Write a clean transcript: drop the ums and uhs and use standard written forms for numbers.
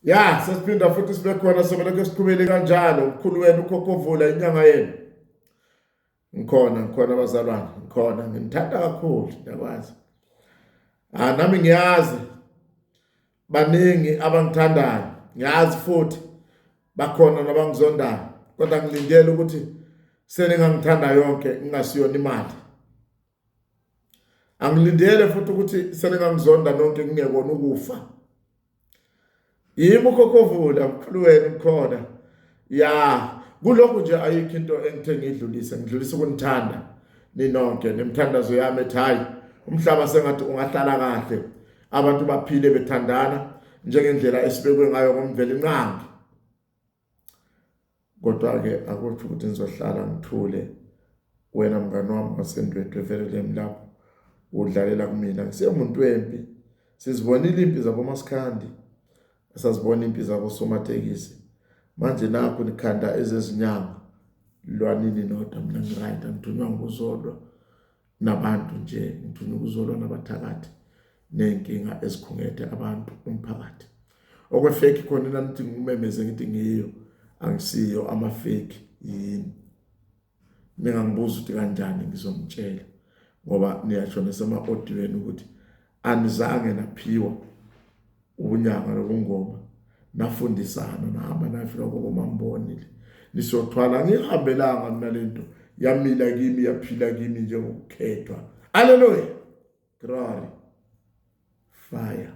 Ya, sesiphinda futhi sibe khona sobe lokho siqhubele kanjalo. Mkhulu wenu ukhokhovula inyanga yenu. Ngikhona, ngikhona bazalwane, ngikhona, nginithanda kakhulu, ngiyakwazi. Ah, nami ngiyazi baningi abangithandayo, ngiyazi futhi bakhona nabangizondayo, kodwa ngilindele ukuthi seningangithanda yonke ngingasiyona imali. Angilindele futhi ukuthi seningangizonda nonke ngingekona ukufa. Yimi ukhokhovula mkhulu wenu ngikhona. Ya, kulokhu nje ayikho into engithe ngidlulise, ngidlulise ukunithanda ninonke nemithandazo yami ethi hayi umhlaba sengathi ungahlala kahle abantu baphile bethandana njengendlela esibekwe ngayo ngomvelinqangi. Kodwa-ke akusho ukuthi ngizohlala ngithule wena mngani wami waseNdwedwe Verulam lapho udlalela kumina ngisemuntu wempi sizibonile impi zabomaskandi sazibona impi zabosomatekisi manje nakho nikhanda ezezinyanga lwanini nodwa mina ngiright angithunywa ngikuzolwa nabantu nje ngithunywa ukuzolwa nabathakathi ney'nkinga ezikhungethe abantu umphakathi okwefeki khona nanithi ngimemeze ngithi ngiyo angisiyo amafeki yini ningangibuza ukuthi kanjani ngizomtshela ngoba niyasho nasema-odiyweni ukuthi anizange naphiwa ubunyanga nobungoma nafundisana nahamba nafika kokomambonile nisothwala ngihambelanga mina lento yamila kimi yaphila kimi njengokukhethwa. Haleluya, glory, fire.